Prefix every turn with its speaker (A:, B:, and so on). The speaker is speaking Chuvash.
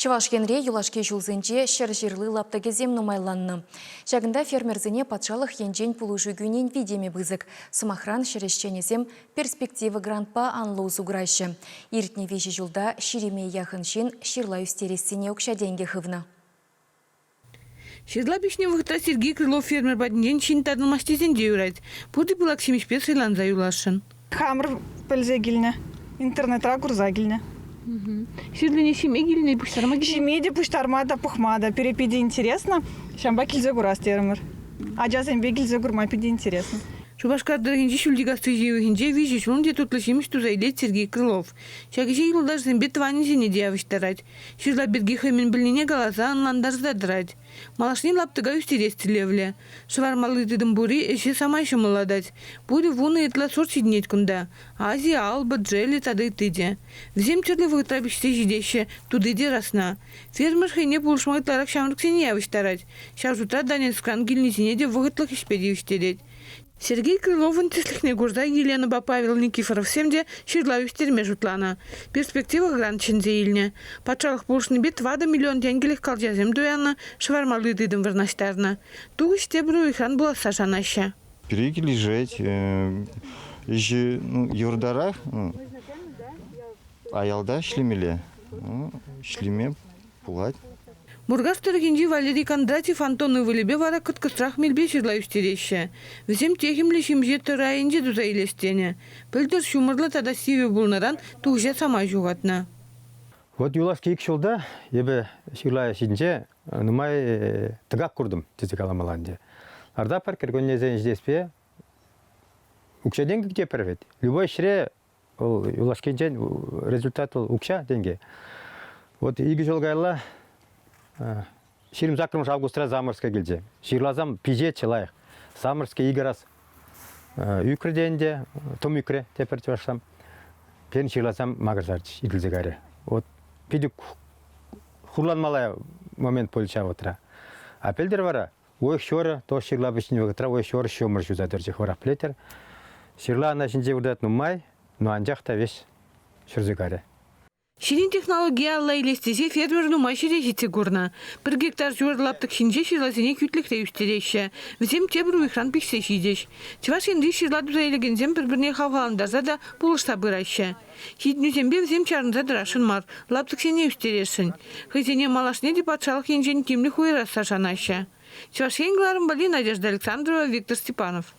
A: Чӑваш Енре юлашки ҫулсенче 120 лаптӑкӗсем нумайланнӑ. Ҫакӑнта фермерсене патшалӑх енчен пулӑшу кӳнин витӗмӗ пысӑк. Сӑмахран, ҫӗр ӗҫченӗсем Перспектива грантпа анлӑ усӑ кураҫҫӗ. Иртнӗ виҫӗ ҫулта ҫирӗме яхӑн ҫын ҫырла ӳстерессине укҫа-тенкӗ хывнӑ.
B: Ҫырла пиҫнӗ вӑхӑтра Сергей Крылов фермер патӗнчен ҫын татӑлмасть тесен те юрать. Пурте пылак ҫимӗҫпе сӑйланса юласшӑн.
C: Хамӑр пӗлсе килнӗ, интернетра курса килнӗ.
B: Ҫырлине ҫиме килнӗ, пуҫтарма килнӗ?
C: Ҫиме те, пуҫтарма та, пӑхма та. Пире питӗ интересно. Ҫавӑнпа килсе курас терӗмӗр. Ачасемпе килсе курма питӗ интересно.
B: Шупашкар тӑрӑхӗнчи Ҫӳлтикасси ҫывӑхӗнче виҫӗ ҫул те тутлӑ ҫимӗҫ туса илет Сергей Крылов. Ҫак ӗҫе юлташӗсемпе тӑванӗсене те явӑҫтарать. Ҫырла пирки хӑй мӗн пӗлнине каласа ӑнлантарса тӑрать. Малашне лаптӑка ӳстерес тӗллевлӗ. Шӑвармалли тытӑм пурри ӗҫе самай ҫӑмӑллатать. Пурӗ вунӑ ытла сорт ҫитӗнет кунта. Ази, Алба, Джелли тата ытти те. Вӗсем тӗрлӗ вӑхӑтра пиҫсе ҫитеҫҫӗ, тути те расна. Фермер хӑйне пулӑшма ытларах ҫамрӑксене явӑҫтарать. Ҫав шутра Донецкран килнисене те вӑхӑтлӑх ӗҫпе тивӗҫтерет. Сергей Крыловӑн тӗслӗхне курса Еленӑпа Павел Никифоровсем те ҫырла ӳстерме шутланӑ. Перспектива грант ҫӗнсе илнӗ. Патшалӑх пулӑшнипе 4 миллион тенкӗлӗх калчасем туяннӑ, шӑвармалли тытӑм вырнаҫтарнӑ. Тухӑҫ тепӗр уйӑхран пуласса шанаҫҫӗ.
D: Пире килӗшет. Ӗҫӗ йывӑртарах. Аялта ӗҫлемелле. Ӗҫлеме пулать.
B: Муркаш тӑрӑхӗнчи Валерий Кондратьев Антон ывӑлӗпе вара кӑткӑсрах мелпе ҫырла ӳстереҫҫӗ. Вӗсем техӗмлӗ ҫемҫе тӑрӑ айӗнче туса илес тенӗ. Пӗлтӗр ҫумӑрлӑ тата сивӗ пулнӑран тухӑҫа самай ҫухатнӑ.
E: Вот юлашки ик ҫулта эпӗ ҫырла ҫинче нумай тӑкак куртӑм тесе каламалла ӗнтӗ. Артаппӑр кӗркуннесен ҫитеспе укҫа-тенкӗ кӗтетпӗр вӗт. Любой ӗҫре Вӑл юлашкинчен результат вӑл укҫа тенки. Вот икӗ ҫул каялла 28 августра Заморская килчӗ. Ҫырласам пиҫетчӗ лайӑх. Самарский икӗ раз ӳкрӗ те ӗнтӗ, тӑм ӳкрӗ тепӗр чӑвашсам. Пен ҫырласам макӑрсарчӗҫ, иртӗлсе кайрӗ. Вот питӗ хурланмалла момент пулчӗ ҫав вӑхӑтра. А пӗлтӗр вара Уйӑх ҫурӑ, то ҫырла пӗҫнӗ вӑхӑтра уйӑх ҫурӑ ҫумӑр ҫуса тӑрчӗ хӑвӑрах пӗлетӗр. Ҫырла ана ҫинче выртать нумай, но анчах та веҫ ҫӗрсе карӗ.
B: Ҫӗнӗ технологие алла илес тесе фермер нумай ҫӗре ҫитсе курнӑ. Пӗр гектар ҫур лаптӑк ҫинче ҫырласене хӳтлӗхре ӳстереҫҫӗ. Вӗсем тепӗр уйӑхран пиҫсе ҫитӗҫ. Чӑваш Енри ҫырла туса илекенсем пӗр-пӗрне хавхалантарса та пулӑшса пыраҫҫӗ. Ҫитӗнӳсемпе вӗсем чарӑнса тӑрасшӑн мар, лаптӑксене ӳстересшӗн. Хӑйсене малашне те патшалӑх енчен тимлӗх уйӑрасса шанаҫҫӗ. Чӑваш Ен кӑларӑм валли Надежда Александрова, Виктор Степанов.